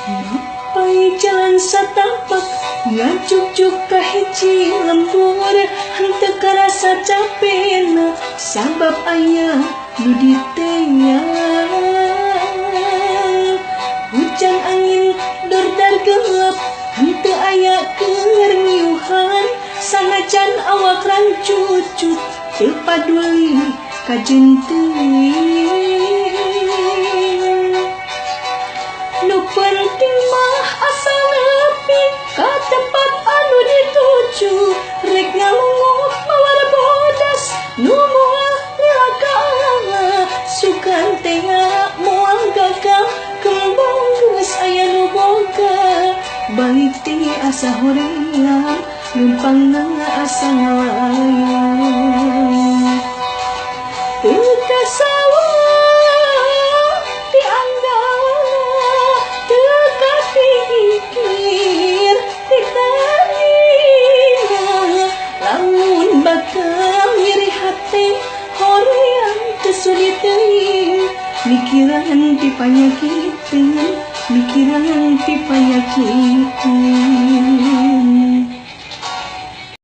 Mapai jalan satapak ngajuk-juk ka hiji lembur henteu karasa capena sabab aya nu ditenya. Hujan angin dordar gelap henteu aya keur ngiuhan sanajan awak rancucut teu paduli kajeun teuing. Nu penting mah asal nepi ka tempat anu dituju rek ngalungok mawar bodas nu moal lila ka sugan teh moal gagal kembang geus aya nu boga balik teh asa hoream leumpangna asa ngalayang teu kasawa ti anggana teu kapikir ti tadina lamun bakal nyeri hate hoream teu sudi teuing mikiran ti panyakiteun mikiran ti panyakiteun.